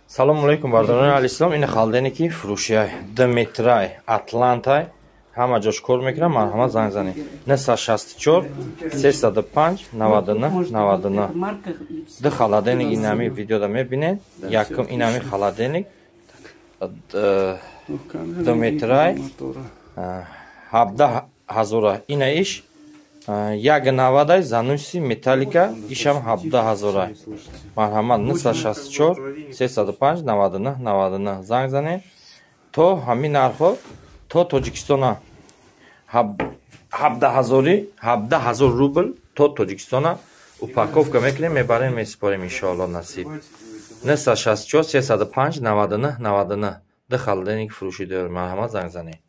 Салому алейкум, бародарони алислом. Ин холодильники фурӯшиай, 2 метрай, Атлантай, ҳама ҷош кор мекунам. Марҳамат, занг занед: 964 305 99 99. Ду холодильник инами видеода мебинед. Якум инами холодильник 2 метрай, 17 ҳазора. Ина иш як навадай, Занусси, металлика, ишам 17 ҳазора. Марҳамат, 964 305 99 99 занг занед. То ҳамин нархҳо то Тоҷикистона, 17 ҳазори, 17 000 рубл, то Тоҷикистона упаковка мекунем, мебарем, месупорем, иншоалло насиб. 964 305 99 99. Ду холодильник фурӯшӣ дорем, марҳамат, занг занед.